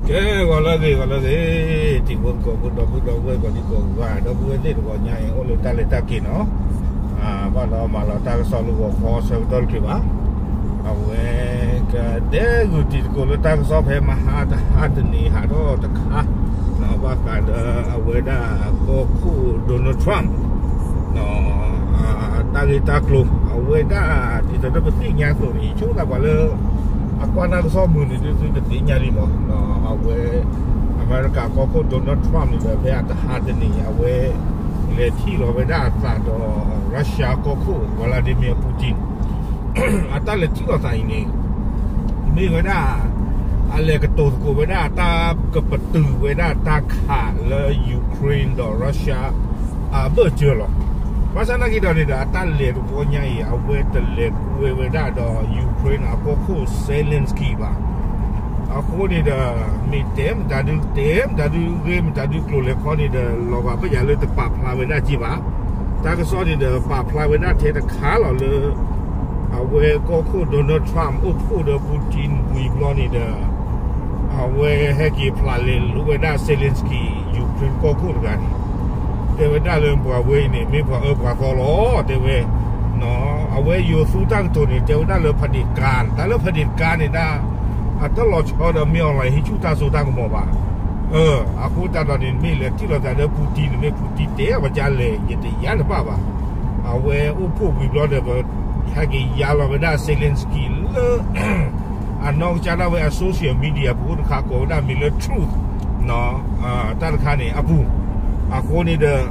ကဲ ဂီၤလၢအဂ့ၤ ဂီၤလၢအဂ့ၤ, တံၤဖိသကိးဖိ ဒီပုၢ်ဒီဝဲၢ် ကိးဒံကိးဂၤ ဒီပုၢ်ဝဲၢ်သ့ၣ်တဂီၤညါအံၤ အိၣ်လၢတၢ်လဲၤတၢ်က့ၤနီၤ, ဘၣ်ဒီးမၤလီၤတၢ်ကစီၣ်လၢဂီၤခီဆၢကတီၢ်တချုးဘၣ်, အဝဲ ကတဲဂုာ်တံၤသကိးလၢတၢ်ကစီၣ်ဖဲ မဟါတဟါတနံၤဟးထီၣ်တခါ, ဘၣ်ဃးဒီးအဝဲဒၣ်ကီၢ်ခိၣ် Donald Trump တၢ်ဂ့ၢ်တၢ်ကျိၤ အဝဲဒၣ် ဒ်သိးဒီးပသ့ၣ်ညါအသိးန့ၣ် ဆိကမိၣ်သးပှၤလၢ အကွၢ်တၢ်ကစီၣ်မုာ်န့ၣ် ဒုးသုတသ့ၣ်ညါလံမး, အဝဲ အမဲရကၤကီၢ်ခိၣ် Donald Trump န့ၣ်ဒီး ဖဲအတဟါတနံၤ အဝဲ လဲၤထံၣ်လီၤဝဲဒၣ်အသးဒီး Russia ကီၢ်ခိၣ် Vladimir Putin အတၢ်လဲၤထံၣ်လိာ်သးအံၤန့ၣ် မ့ၢ်ဝဲဒၣ် အလဲၤကတိၤသကိးဝဲဒၣ် တၢ်ကပတုာ်ဝဲဒၣ်တၢ်ခးလၢ Ukraine ဒီး Russia အဘၢၣ်စၢၤလီၤ. ဘၣ်ဆၣ်သနာ်က့ဒီးန့ၣ်ဒီး အတၢ်လဲၤတဝီညါအံၤ အဝဲတလဲၤကွဲဝဲဒၣ်ဒီး Ukraine အကီၢ်ခိၣ် Zelensky ဘၣ်. အဃိန့ၣ်ဒီး မ့ၢ်တဲမတၤဒု တဲမတၤဒု ဂ့ၢ်မတၤဒု ကျိၤလဲၤခီန့ၣ်ဒီး လီၤဂာ်ဘၣ်ယၤလၢတပာ်ဖျါဝဲဒၣ်က့ဘၣ်. တၢ်ကစီၣ်န့ၣ်ဒီး ပာ်ဖျါဝဲဒၣ်ထဲတခါလီၤလၢ အဝဲကီၢ်ခိၣ် Donald Trump အိၣ်ဖှိၣ်ဒီး Putin ဝံၤဘျီန့ၣ်ဒီး အဝဲဟဲက့ၤဖျါလဲၤလိာ်ဝဲဒၣ် Zelensky Ukraine ကီၢ်ခိၣ်တဂၤန့ၣ် တဲဝဲဒၣ်လၢပှၤဝဲအံၤန့ၣ် မ့ၢ်ပှၤအၢပှၤသီလီၤ တဲဝဲ, အဝဲယိၤသူတၢ်ကတိၤန့ၣ် တဲဝဲဒၣ်လၢ ဖးဒ့းကါ, တၢ်လၢ ဖးဒ့းကါ န့ၣ်ဒၣ် အတၢ်လီၤဆီဒီး မ့ၢ်အီၤလီၤ ဟံးဆူၣ်တၢ်စိတၢ်ကမီၤဘၣ်. အဃိသတးဒီးန့ၣ် မ့ၢ်လဲၤထံၣ်လိာ်သးလၢ Putin န့ၣ် မ့ၢ် Putin တဲအဝဲကလဲၣ် ယတယါတဘၣ်ဘၣ်. အဝဲအိၣ်ဖှိၣ်ဝံၤဘျီဒီး ပဟဲက့ၤယါလီၤဝဲဒၣ် Zelensky လၢ အနီၢ်ကစၢ်ဒၣ်ဝဲအ social media ပူၤအိၣ်တခါ ကိးဝဲဒၣ်မ့ၢ်လၢ Truth တၢ်တခါန့ၣ်အပူၤ, အဃိန့ၣ်ဒီး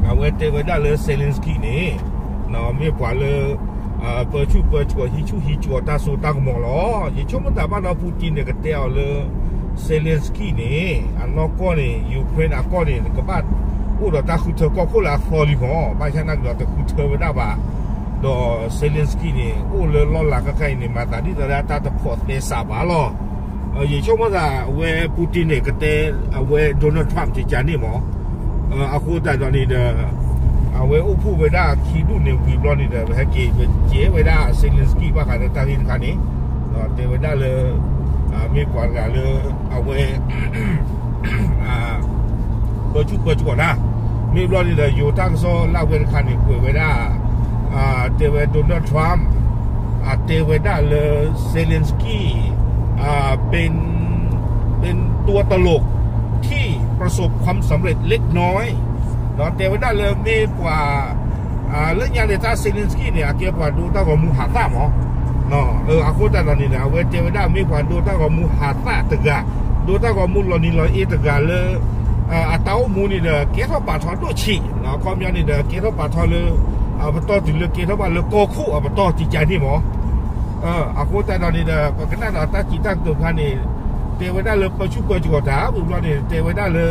အဝဲတဲဝဲဒၣ်လၢ Zelensky န့ၣ် မ့ၢ်ပှၤလၢ ပၢဆူၣ်ပၢကီၤ ဟံးဆူၣ်ဟံးကီၤတၢ်စိတၢ်ကမီၤလီၤ. ယဆိကမိၣ်သးဘၣ်ဒီး Putin န့ၣ် ကတဲအီၤလၢ Zelensky န့ၣ် အနီၢ်ကီၢ်န့ၣ် Ukraine အကီၢ်န့ၣ် ကဘၣ်အိၣ်ဒီးတၢ်ဃုထၢကီၢ်ခိၣ်လၢအသီလံမး, ဘၣ်ဆၣ်သနာ်က့ဒီး တဃုထၢဝဲဒၣ်ဘၣ်. ဒီး Zelensky န့ၣ် အိၣ်လၢလီၢ်လၤခါခါအံၤန့ၣ် မၤသးဒ်သိးလၢအတၢ်တဖိးသဲစးဘၣ်လီၤ. ယဆိကမိၣ်သး အဝဲ Putin န့ၣ် ကတဲ အဝဲ Donald Trump ကကန့ၣ်မး, အဃိသတးဒီးန့ၣ်ဒီး အဝဲအိၣ်ဖှိၣ်ဝဲဒၣ်ခံဒူၣ်န့ၣ်ဝံၤဘျီန့ၣ်ဒီး ပဟဲက့ၤပကဲဝဲဒၣ် Zelensky ဘၣ်ဃးဒီးတၢ်ဂ့ၢ်တခါန့ၣ်, ဒီးတဲဝဲဒၣ်လၢ မ့ၢ်ပှၤတဂၤလၢ အဝဲ ပၢဆူၣ်ပၢကီၤနၤ, မ့ၢ်ဘျီန့ၣ်ဒီး ယိၤတၢ်ကစီၣ်လၢအဝဲတခါန့ၣ် ကွဲးဝဲဒၣ် တဲဝဲ Donald Trump အတဲဝဲဒၣ်လၢ Zelensky เป็นตัวตลกที่ประสบความสำเร็จเล็กน้อย ဒီးတဲဝဲဒၣ်လၢမ့ၢ်ပှၤ လၢညါန့ၣ် တၢ် Zelensky န့ၣ် အကဲပှၤဒိတၢ်ဂီၤမူဟးသၣ်မး, အဃိသတးဒီးန့ၣ်ဒီး အဝဲတဲဝဲဒၣ်မ့ၢ်ပှၤဒိတၢ်ဂီၤမူဟးသၣ်တဂၤ, ဒိတၢ်ဂီၤမူလီၤနံၤလီၤအ့တဂၤလၢ အတၢ်အိၣ်မူန့ၣ်ဒီး ကဲထီၣ်ပာ်ထီၣ်ဒိၣ်ဆံး, အခီပညီန့ၣ်ဒီး ကဲထီၣ်ပာ်ထီၣ်လၢ အပတီၢ်တုၤလၢကဲထီၣ်ဘၣ်လၢကီၢ်ခိၣ်အပတီၢ်ကကန့ၣ်မး, အဃိသတးဒီးန့ၣ်ဒီး ပကနၣ်ဒီးတၢ်စံးတၢ်ကတိၤတခါန့ၣ် တဲဝဲဒၣ်လၢပၢဆူၣ်ပၢကီၤတၢ် ဝံၤဘျီန့ၣ် တဲဝဲဒၣ်လၢ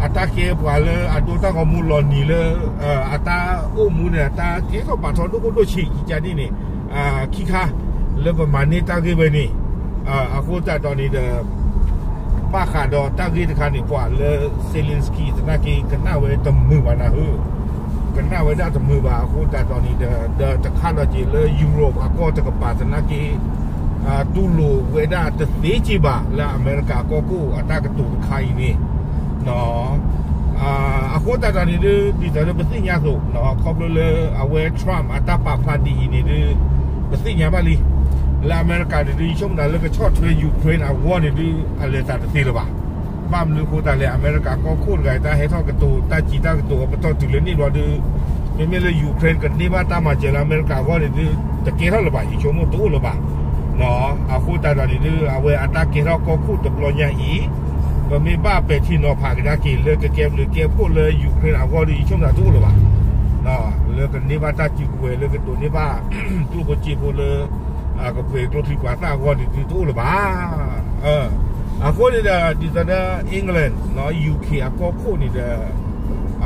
အတၢ်ကဲပှၤလၢအဒိတၢ်ဂီၤမူလီၤနံၤလၢ အတၢ်အိၣ်မူန့ၣ် အတၢ်ကဲထီၣ်ပာ်ထီၣ်ဒိၣ်ခိၣ်ဒိၣ်ဆံးကကန့ၣ်န့ၣ် ခံခါ လၢပမၤန့ၢ်တၢ်ဂ့ၢ်ဝဲန့ၣ်, အဃိသတးဒီးန့ၣ်ဒီး ဘၣ်ဃးဒီးတၢ်ဂ့ၢ်တခါန့ၣ် ပှၤလၢ Zelensky သနာ်က့ကနၣ်ဝဲတမုာ်ဘၣ်နၢ်ဟူ, ကနၣ်ဝဲဒၣ်တမုာ်ဘၣ်အဃိသတးဒီးန့ၣ်ဒီး ဒီးတခါဒီးက့ၤလၢ Europe အကီၢ်တကပၤသနာ်က့ တူၢ်လိာ်ဝဲဒၣ်တသ့က့ဘၣ် လၢအမဲရကၤကီၢ်ခိၣ်အတၢ်ကတိၤတခါအံၤန့ၣ် အဃိသတးဒီးန့ၣ်ဒုး ဒ်သိးလၢပသ့ၣ်ညါအသိး ခီဖျိလၢအဝဲ Trump အတၢ်ပာ်ဖျါဒ်အံၤန့ၣ်ဒုး ပသ့ၣ်ညါဘၣ်လံ. လၢအမဲရကၤန့ၣ်ဒုး ယဆိကမိၣ်သးလၢကဆီၣ်ထွဲ Ukraine အဂီၢ်န့ၣ်ဒုး အလဲၤသးတသ့လၢၤဘၣ်. ဘၣ်မနုၤအဃိသတးလဲၣ် အမဲရကၤကီၢ်ခိၣ်တဂၤအံၤ တၢ်ဟဲထီၣ်ကတိၤတၢ်စံးတၢ်ကတိၤအပတီၢ်တုၤလၢန့ၣ်ဘျီဒုး မ့မ့ၢ်လၢ Ukraine ကန့ၢ်ဘၣ်တၢ်မၤစၢၤလၢအမဲရကၤအဂီၢ်န့ၣ်ဒုး တကဲထီၣ်လၢၤဘၣ် ယဆိကမိၣ်တအိၣ်လၢၤဘၣ်. အဃိသတးဒီးန့ၣ်ဒုး အဝဲအတၢ်ကဲထီၣ်ကီၢ်ခိၣ်တဘျီညါအံၤ ပမ့ၢ်ဘၣ်ပဲာ်ထံနီၤဖးကဒါက့ၤလၢကကဲဘျုးကဲဖှိၣ်လၢ Ukraine အဂီၢ်ဒုး ယဆိကမိၣ်သးတအိၣ်လၢၤဘၣ်. လၢကန့ၢ်ဘၣ်တၢ်စုကဝဲၤ လၢကဒိးန့ၢ်ဘၣ် ကျိၣ်ဖိစ့ဖိလၢ ကပှဲၤကျိချံမျိာ်သၣ်အဂီၢ်န့ၣ်ဒုးတအိၣ်လၢၤဘၣ်. အဃိန့ၣ်ဒီး ဒ်သိးဒီး England UK အကီၢ်ခိၣ်န့ၣ်ဒီး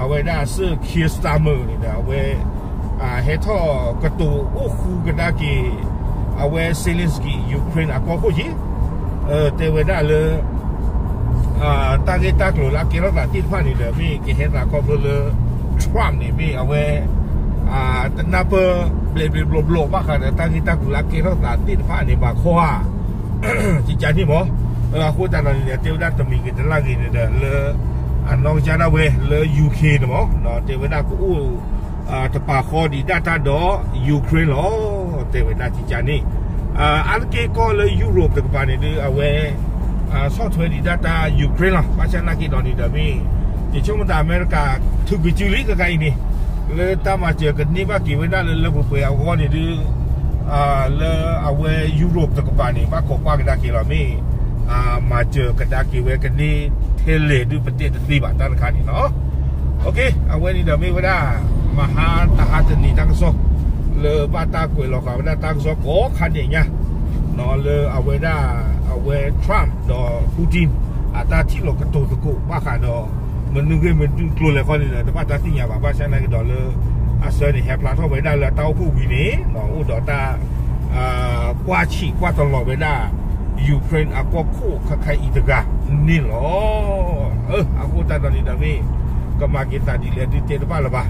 အဝဲဒၣ်စၢၣ် Keir Starmer န့ၣ်ဒီး အဝဲ ဟဲထီၣ်ကတိၤအိၣ်ဃူကဒါက့ၤ အဝဲ Zelensky Ukraine အကီၢ်ခိၣ်က့ၤ တဲဝဲဒၣ်လၢ တၢ်ဂ့ၢ်တၢ်ကျိၤလၢအကဲထီၣ်သးသ့ၣ်တဖၣ်န့ၣ်ဒီး မ့ၢ်ကဟဲသးခီဖျိလၢ Trump န့ၣ် မ့ၢ်အဝဲ တနၢ်ပၢၢ်ဘျဲးဘျဲးဘျီဘျီဘၣ်ဃးဒီးတၢ်ဂ့ၢ်တၢ်ကျိၤလၢအကဲထီၣ်သးသ့ၣ်တဖၣ်န့ၣ် ဘၣ်ခီဧါ ကကန့ၣ်မး. အဃိသတးဒီးန့ၣ်ဒီး တဲဝဲဒၣ်တမံၤဂ့ၤတလၢ်ဂ့ၤန့ၣ်ဒီး လၢအနီၢ်ကစၢ်ဒၣ်ဝဲလၢ ယူၣ်ခရ့ၣ်န့ၣ်မး တဲဝဲဒၣ်ကအိၣ် တပာ်ဃီဒံးဒၣ်တၢ်ဒီး ယူၣ်ခရ့ၣ်လီၤ. တဲဝဲဒၣ်ကကန့ၣ် အါတက့ၢ်ကီၢ်လၢ ယူရိၣ်တကပၤန့ၣ်ဒီး အဝဲ ဆီၣ်ထွဲဒံးဒၣ်တၢ် ယူၣ်ခရ့ၣ်လီၤ. ဘၣ်ဆၣ်နာ်က့ဒီးန့ၣ်ဒီးမ့ၢ် ယဆိကမိၣ်သးအမဲရကၤ ထုးကွံာ်စုလံခဲခါအံၤန့ၣ် လၢတၢ်မၤစၢၤကန့ၢ်ဘၣ်က့ၤဝဲဒၣ်လၢလၢပှဲၤပှဲၤအဂီၢ်န့ၣ်ဒီး လၢအဝဲယူရိၣ်တကပၤန့ၣ် ဘၣ်ခိးကွၢ်ကဒါက့ၤလီၤ မ့ၢ် မၤစၢၤကဒါက့ၤဝဲကန့ၢ်ထဲလဲၣ်ဒုးပတဲတသ့ဘၣ်တၢ်တခါန့ၣ်လီၤ. အဝဲန့ၣ်ဒီးမ့ၢ်ဝဲဒၣ် မဟါတဟါတနံၤတၢ်ကစီၣ် လၢဘၣ်တၢ်ကွဲးလီၤဃာ်ဝဲဒၣ်တၢ်ကစီၣ်ကိးခါဒဲးညါ လၢအဝဲဒၣ် အဝဲ Trump ဒီး Putin အတၢ်ထံၣ်လိာ်ကတိၤသကိးဘၣ်ဃးဒီး မနုၤဂ့ၢ်မနုၤကျိၤလဲၣ်ခီန့ၣ်ဒီး တဘၣ်တၢ်သ့ၣ်ညါဘၣ်. ဘၣ်ဆၣ်နာ်က့ဒီးလၢ အဆၢန့ၣ် ဟဲဖျါထီၣ်ဝဲဒၣ်လၢအတၢ်အိၣ်ဖှိၣ်ဝံၤန့ၣ် အိၣ်ဒီးတၢ် ကွၢ်ဆံးကွၢ်တလီၤဝဲဒၣ် ယူၣ်ခရ့ၣ်အကီၢ်ခိၣ်ခဲခါအံၤတဂၤန့ၣ်လီၤ. အဃိသတးဒီးန့ၣ်ဒီးမ့ၢ် ကမၤက့ၤသးဒ်လဲၣ်ဒုးတဲတဘၣ်လၢၤဘၣ်.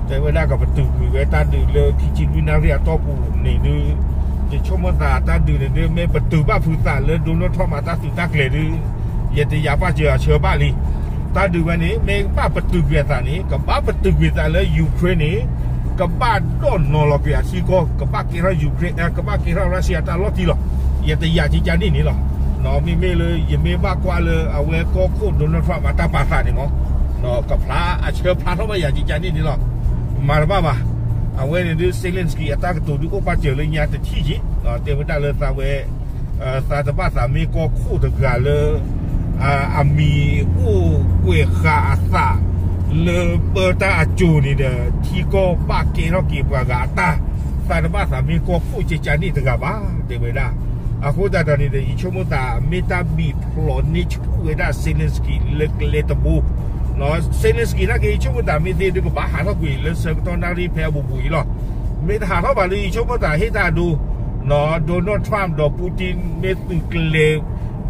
တဲဝဲဒၣ်ကပတုာ်ကွံာ်ဝဲတၢ်ဒုးလၢခံဆံလွံၢ်နၣ်ရံၣ်အတီၢ်ပူၤန့ၣ်ဒုး ယဆိကမိၣ်သးတၢ်ဒုးန့ၣ်ဒုး မ့ၢ်ပတုာ်ဘၣ်ဖုးသးလၢ Donald Trump အတၢ်သုးတၢ်ကျဲၤဒုး ယတယာ်ပာ်စၢၤအဆၢဘၣ်လံ. တၢ်ဒုးဝဲန့ၣ် မ့ၢ်ဘၣ်ပတုာ်ကွံာ်အသးန့ၣ် ကဘၣ်ပတုာ်ကွံာ်သးလၢ ယူၣ်ခရ့ၣ်န့ၣ် ကဘၣ်ဒိၣ်နီၤလီၤကွံာ်အထံကီၢ် ကဘၣ်ကဲထီၣ်ယူၣ်ခရ့ၣ် ကဘၣ်ကဲထီၣ်ရၢရှံယါတၢ်လီၢ်တံၢ်လီၤ. ယတယာ်ကကန့ၣ်န့ၣ်လီၤ. မ့မ့ၢ်လၢယမ့ၢ်ဘၣ်ကွၢ်လၢအဝဲကီၢ်ခိၣ် Donald Trump အတၢ်ပာ်သးန့ၣ်မး ကဖျါအဆၢဖျါထီၣ်ဘၣ်ယၤကကန့ၣ်န့ၣ်လီၤ. မၤတဘၣ်ဘၣ်. အဝဲန့ၣ်ဒုး Zelensky အတၢ်ကတိၤဒုးအိၣ်ပာ်စၢၤလၢညါတထံၣ်က့ၤ တဲဝဲဒၣ်လၢသးဝဲ သးတဘၣ်သးမ့ၢ်ကီၢ်ခိၣ်တဂၤလၢ အမံၤအိၣ်ကွဲးဃာ်အသး လၢပၢတၢ်အစိၤန့ၣ်ဒီး ထံကီၢ်ဘၣ်ကဲထီၣ်က့ၤပှၤဂၤအတၢ် သးတဘၣ်သးမ့ၢ်ကီၢ်ခိၣ်ကကန့ၣ်တဂၤဘၣ် တဲဝဲဒၣ်. အဃိသတးဒီးန့ၣ်ဒီး ယဆိကမိၣ်သးမ့ၢ်တၢ်ဘံၣ်ဖျိးန့ၢ်ဆူၣ်ဝဲဒၣ် Zelensky လၢကျဲတဘိ Zelensky နာ်က့ ယဆိကမိၣ်သးမ့ၢ်သ့ဒုးကဘၣ်ဟးထီၣ်ကွံာ်လၢဆၢကတီၢ်နၣ်ရံၣ်ဖဲအဘူးဘူးအံၤလီၤ. မ့ၢ်တဟးထီၣ်ဘၣ်လၢယဆိကမိၣ်သးဟ့ၣ်တၢ်အဒိ Donald Trump ဒီး Putin မ့ၢ်သုးကျဲၤ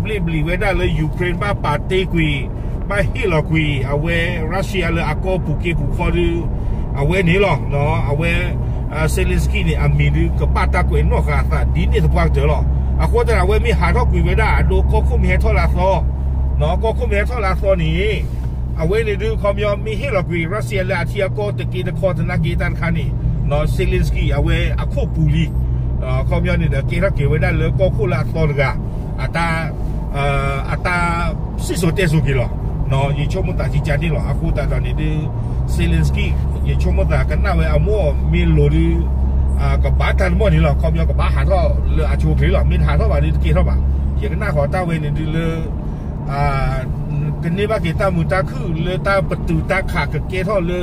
ဘျ့ၣ်ဘျံၤဝဲဒၣ်လၢ Ukraine ဘၣ်ပာ်တ့ၢ်ကွံာ် ဘၣ်ဟ့ၣ်လီၤကွံာ် အဝဲ Russia လၢအကီၢ်ပူၤက့ပူၤဃီဒီး အဝဲန့ၣ်လီၤ. အဝဲ Zelensky န့ၣ် အမံၤဒုးကဘၣ်တၢ်ကွဲးနီၣ်ဃာ်အသးဒ်န့ၣ်သပှၢ်ကတၢၢ်လီၤ. အဃိသတးဒီး အဝဲမ့ၢ်ဟးထီၣ်ကွံာ်ဝဲဒၣ်အဒိ ကီၢ်ခိၣ်မ့ၢ်ဟဲထီၣ်လၢအသီ ကီၢ်ခိၣ်မ့ၢ်ဟဲထီၣ်လၢအသီန့ၣ် အဝဲန့ၣ်ဒုး ခီပညီ မ့ၢ်ဟ့ၣ်လီၤကွံာ် Russia လၢအထံအကီၢ်တက့တခီသနာ်က့တၢ်တခါန့ၣ် Zelensky အဝဲအခိၣ်ပူၤလံ. ခီပညီန့ၣ်ဒီး ကဲထီၣ်က့ၤဝဲဒၣ်လၢကီၢ်ခိၣ်လၢအသီတဂၤ အတၢ် အတၢ်စံၣ်စိၤတဲစိၤက့ၤလီၤ. ယဆိကမိၣ်သးကကန့ၣ်လီၤ. အဃိသတးဒီးန့ၣ်ဒုး Zelensky ယဆိကမိၣ်သးကနၣ်ဝဲအမိၢ်မ့ၢ်လိၤဒုး ကဘၣ်တၢ်တမီၢ်န့ၣ်လီၤ. ခီပညီကဘၣ်ဟးထီၣ်လၢအဆိအချ့လီၤ. မ့ၢ်တဟးထီၣ်ဘၣ်ဒုးတကဲထီၣ်ဘၣ်. ယကနၣ်ဃီၤတၢ်ဝဲန့ၣ်ဒုးလၢ ကန့ၢ်ဘၣ်က့ၤတၢ်မုာ်တၢ်ခုၣ်လၢတၢ်ပတုာ်တၢ်ခးကကဲထီၣ်လၢ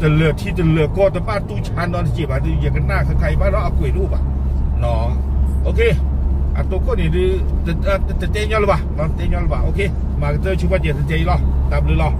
တလၢာ်ထံတလၢာ်ကီၢ်တဘၣ်တူၢ်ဆါနီတစဲးဘၣ်ဒုး ယကနၣ်ခဲခါအံၤဘၣ်ဒီးအကွဲးတအိၣ်ဘၣ်. အတိခိၣ်န့ၣ်ဒုး တတဲညီလၢၤဘၣ်, တတဲညီလၢၤဘၣ်. မၤကတၢၢ်ဆူပှၢ်စဲးတတဲအံၤလီၤ. တၢ်ဘျုးလီၤ.